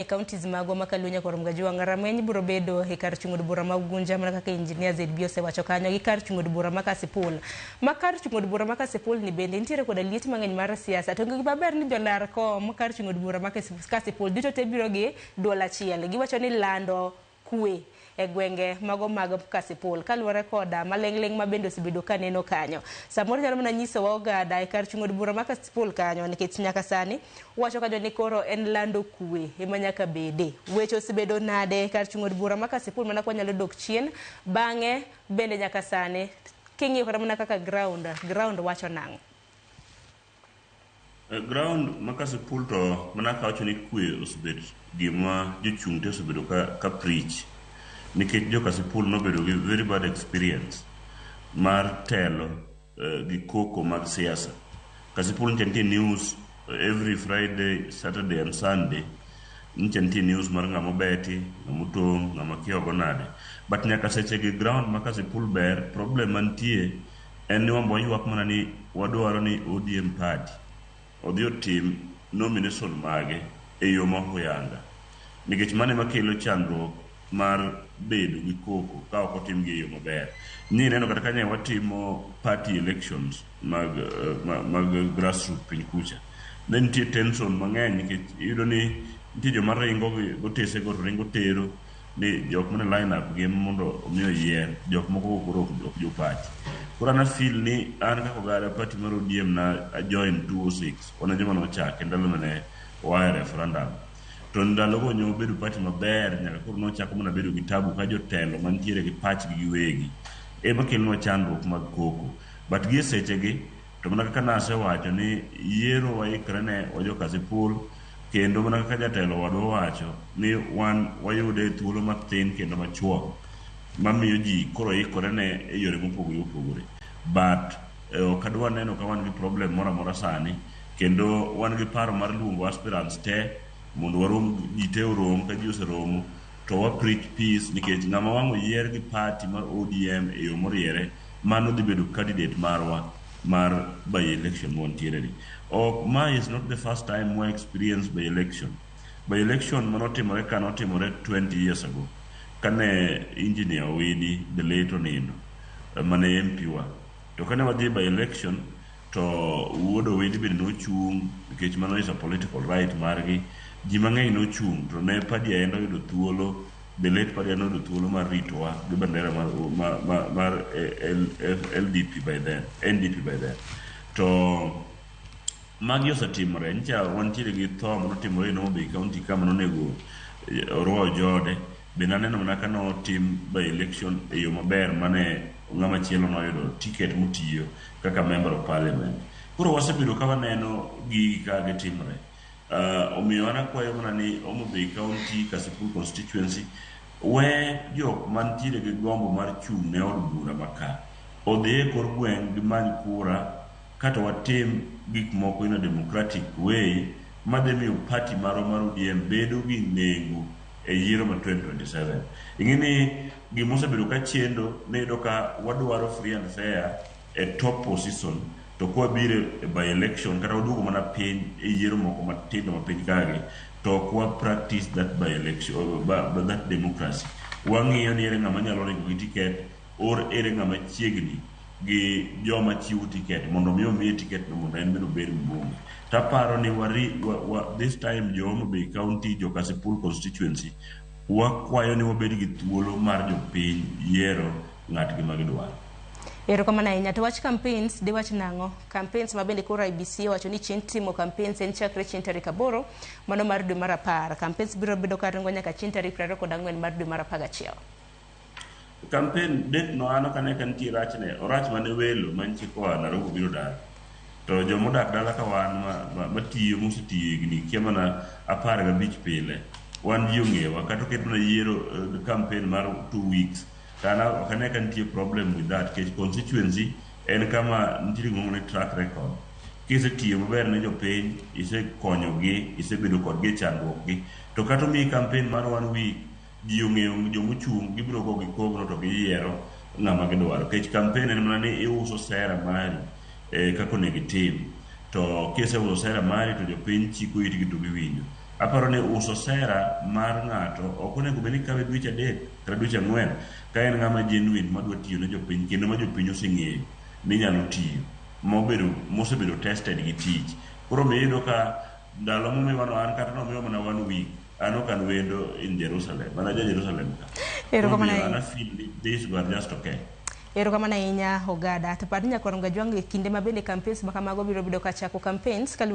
E counties magwa ma Kaluo nyaka Kajwang', rameny biro bedo e kar chung' od bura ma Ugunja mana kaka Engineer ZB osewacho kanyo gi kar chung' od bura ma Kasipul. Ma kar chung' od bura ma Kasipul ni bende nitiere koda liet mang'eny mar siasa to gima ber ni jolar kom kar chung' od bura ma Kasipul duto te biro gi duol achiel. Giwacho ni lando kwe e gwenge mago mag Kasipul kaluwore koda maling'ling' ma bende osebedo ka neno kanyo. Samoro nyalo mana nyisowa oganda e kar chung' od bura ma Kasipul kanyo nikech nyaka sani wacho kanyo ni koro en lando kwe ema nyaka bede. Weche osebedo nade e kar chung' od bura ma Kasipul mana kwa nyalo dok chien bang'e bende nyaka sani king'iyo kata mana kaka ground wacho nang'o? Ground ma Kasipul to mana kawacho ni kwe osebet gima jochung' te osebedo ka preach nikech jo Kasipul nobedo gi very bad experience mar telo gi koko mag siasa. Kasipul nyicha nitie news every Friday, Saturday and Sunday nyicha nitie news mar ng'ama obeti, ng'ama otong', ng'ama kia ogo nade. But nyaka seche gi ground ma Kasipul ber, problem mantie en ni wambo waywak mana ni wadwaro ni ODM party odhi otim nomination mage e yo ma huyanga. Nikech mano ema kelo chandruok mar bedo gi koko ka ok otimgi e yo maber. Ni neno kata ka ne watimo party elections mag grassroots piny kucha. Ne nitie tension mang'eny nikech iyudo ni nitie joma ringo gi otese go to ringo tero ni jok mane line up gi mondo omi oyier jok moko koro ok jo party. Koro an a feel ni an kaka oganda party mar ODM na a join 2006 wan e joma nochake ndalo mane oa e referendum. To ndalogo ne obedo party maber nyaka koro nochako mana bedo gi tabu ka jotelo mantiere gi pachgi giwegi ema kelonwa chandruok mag koko. But gi e sechegi to mana kaka nasewacho ni yiero waikre ne wa jo Kasipul kendo mana kaka jatelo wadwa owacho ni wan wayude e thuolo mathin kendo machuok mamiyo ji koro ikore ne e yore mopogore opogore. But ok adwa neno ka wan gi problem moro amora sani kendo wan gi paro mar luongo aspirants te mondo warom ji te orom ka ji oseromo to wa preach peace nikech ng'ama wang' oyier gi party mar ODM e yo moriere mano dhi bedo candidate marwa mar by election mwantiere ni. Ok ma is not the first time wa experience by election. By election manotimore ka notimore 20 years ago kane engineer Owidi the late onindo mane MP wa. To kane wadhi by election to wuod Owidi bende nochung' nikech mano is a political right margi. Ji mang'eny nochung' to ne Paddy Ayenda oyudo thuolo the late Paddy Ayenda oyudo thuolo mar ritowa gi bandera mar LDP by then, NDP by then. To magi osetimore nyicha wantiere gi tho manotimore e Homa Bay County ka manonego Orwa Ojode bende aneno mana ka notim by election e yo maber mane ng'ama chielo noyudo ticket motiyo kaka member of parliament. Koro wasebedo ka waneno gigi ka gitimore. Omiyo an akwayo mana ni Homa Bay County, Kasipul constituency, we jok mantiere gi gombo mar chung' ne od bura ma ka odhi e kor gweng' gimany kura kato watim gik moko in a democratic way madhi miyo party marwa mar ODM bedo gi nengo e yiero ma 2027. Ing'e ni gimosebedo ka chendo ni iyudo ka wadwaro free and fair e top position to kwabiro e by election kata waduogo mana piny e yiero moko matindo ma piny kagi to ok wa practice that by election that democracy. Wang'iyo ni ere ng'ama nyalo ringo gi ticket or ere ng'ama chiegni gi joma chiwo ticket mondo mi omiye ticket no mondo en bende obed mbunge. Taparo ni wari, wa, wa, this time jo Homa Bay County, jo Kasipul constituency wakwayo ni wabed gi thuolo mar jopiny yiero ng'atgi ma gidwaro. Erokamano ahinya. To wach campaigns, diwach nang'o? Campaigns ma bende koro IEBC owacho ni chieng' timo campaigns en chakre chieng' tarik 8 mano mar dwe mar 10. Campaigns biro bedo ka ringo nyaka chieng' tarik 24 mar dwe mar 11. Campaign date no an ok ane ka nitie rachne, orach mane welo mantie koa Nairobi biro dala. To jomodak dala ka wan matiyo mosetiyo higni kia mana 15 pile, wan ji ong'eyowa kata oket mana yiero campaign mar 2 weeks to an ok ane ka nitie problem with that nikech constituency en kama nitiere gimoro ni track record. Kisetiyo maber ne jopiny, isekonyogi, isebedo kodgi e chandruok gi, to kata omiyi campaign mar one week, ji ong'eyo jomochung' gibiro go gi kogno to giyiero ng'ama gidwaro. Nikech campaign en mana ni iuso sera mari kaka onego itim. To kiseuso sera mari to jopiny chiko itgi to giwinjo. Aparo ni uso sera mar ng'ato ok onego bed ni kawe dweche 3 kata dweche 4 ka en ng'ama genuine madwa tiyo ne jopiny kendo ma jopiny oseng'eyo ni nyalo tiyo mobedo mosebedo tested gi tich. Koro omiyo iyudo ka ndalo momiwa no an kata nomiwa mana one week an ok an wendo in Jerusalem mana ja Jerusalem ka. Erokamano Omiyo an ahinya. I feel ni this were just okay. Erokamano ahinya, Ogada. To par ni nyakwar Ngajwang' e kinde ma bende campaigns ma kamago biro bedo ka chako campaigns kaluwore